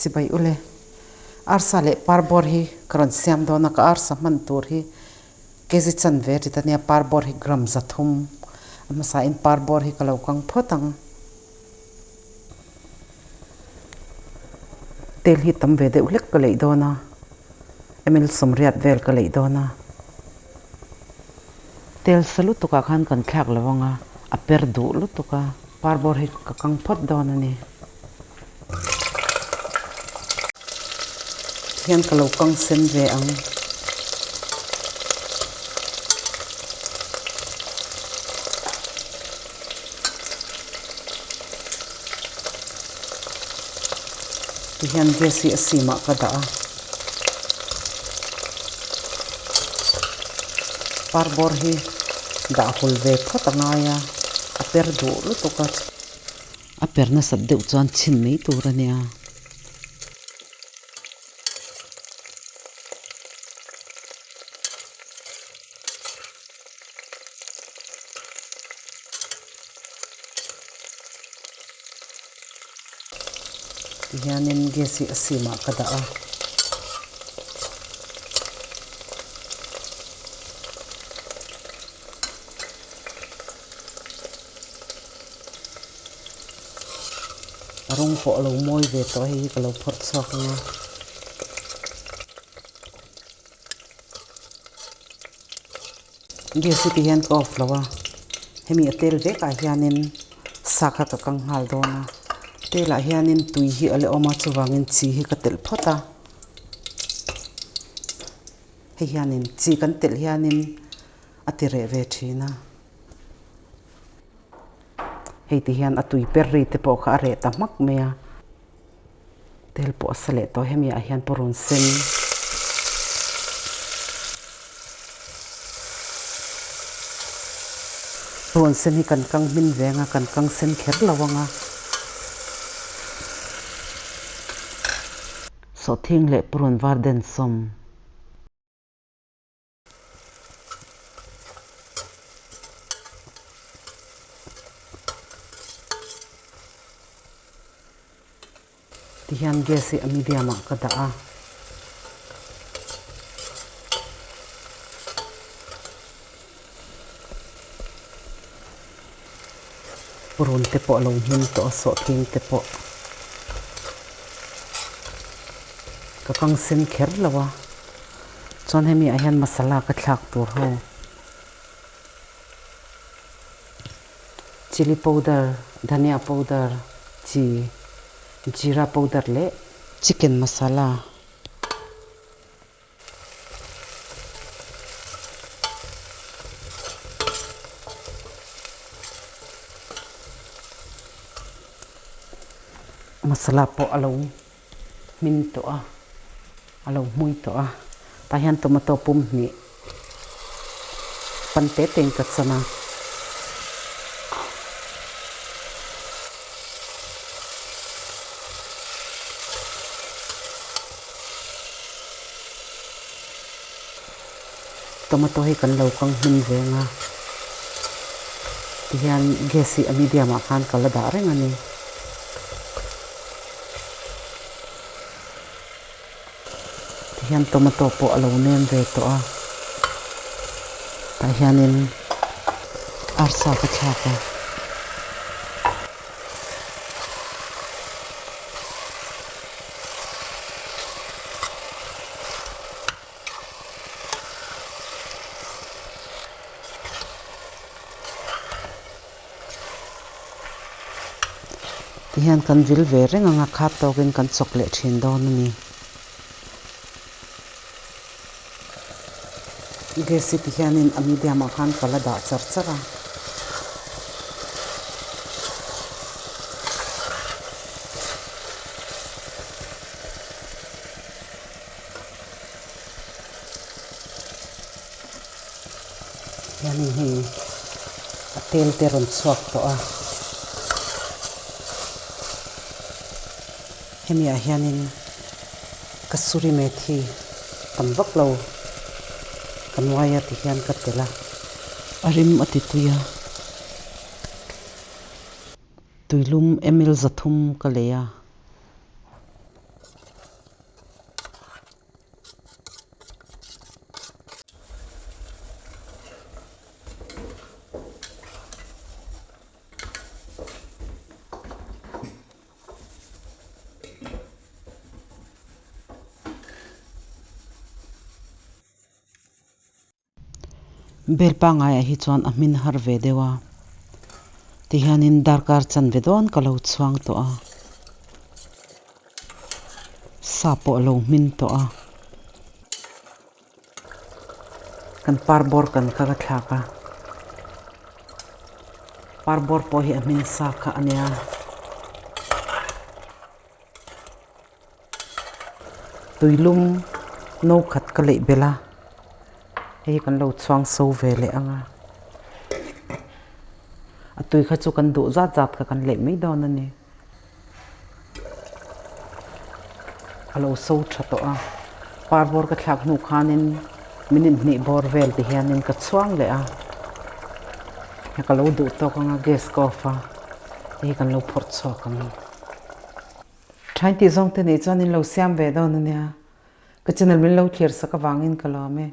Chibai ule. Arsa leh parbawr hi ka rawn siam dawn a, ka arsa hman tur hi kg chanve rit ania, parbawr hi gram 300 a hmasa in parbawr hi ka lo kang phawt ang. Tel hi tam ve deuh hlek ka leih dawn a, ml 80 vel ka leih dawn a. Tel sa lutuk ah khan kan thlak lo ang a, a per duh lutuk a. Parbawr hi ka kang phawt dawn a ni. Hian ka lo kang sen ve ang. Tihian gas hi a sim ah ka dah a. Parbawr hi dah hul ve phawt a ngai a, a per duh lutuk a. A per nasat deuh chuan chhin mai tur a nia. Tihianin gas hi a sim ah ka dah a. A rawng pawh a lo mawi ve tawh a hei hi ka lo phawrh chhuak ang a. Gas hi ti hian ka off lo a, hemi a tel vek ah hianin sa kha ka kang nghal dawn a, tel ah hianin tui hi a la awm a chuvangin chi hi ka telh phawt a, hei hianin chi kan telh hianin a ti reh ve thin a, hei ti hian a tui per ri te pawh kha a reh ta hmak mai a. Tel pawh a sa leh tawh hemi ah hian pawh rawn sen. Rawn sen hi kan kang hmin ve anga kan kang sen kher lo anga. Sawhthing leh purun var den sawm. Tihian gas hi a medium ah ka dah a. Purun te pawh a lo hmin tawh a, sawhthing te pawh ka kang sen kher lo a. Chuan hemi ah hian masala ka thlak tur ho chilli powder, dhania powder, chi, jeera powder leh chicken masala. Masala pawh a lo hmin tawh a, a lo hmui tawh a, tah hian tomato pum hnih pan te te in ka chan a. Tomato hi kan lo kang hmin veng a, tihian gas hi a medium ah khan ka la dah reng a ni. Tihian tomato pawh a lo nem ve tawh a, tah hianin arsa ka thlak a. Tihian kan vil ve reng ang a, khat tawkin kan chawk leh thin dawn a ni. Gas hi tihianin a medium ah khan ka la dah char char a. Hianin hei a tel te rawn chhuak tawh a, hemi ah hianin kasuri methi tam vak lo ka nuai a ti hian ka telh a, a rim a ti tui a, tuilum ml 300 ka lei a. Bel pangaiah hi chuan a hmin har ve deuh a, tihianin darkar chanve dawn ka lo chhuang tawh a, sa pawh a lo hmin tawh a. Kan par bawr kan kha ka thlak a, par bawr pawh hi a hmin sa kha a nia. Tuilum no khat ka leih belh a, hei hi kan lo chhuang so ve leh ang a, a tui kha chu kan duh zat zat kha kan leih mai dawn a ni. A lo so tha tawh a, par bawr ka thlak hnu khanin minute hnih bawr vel ti hianin ka chhuang leh a, hei ka lo duh tawk ang a gas ka off a, hei hi kan lo phawrh chhuak ang. Thain tih zawng te nei chuan in lo siam ve dawn a nia. Ka channel min lo thlir sak avangin ka lawm e.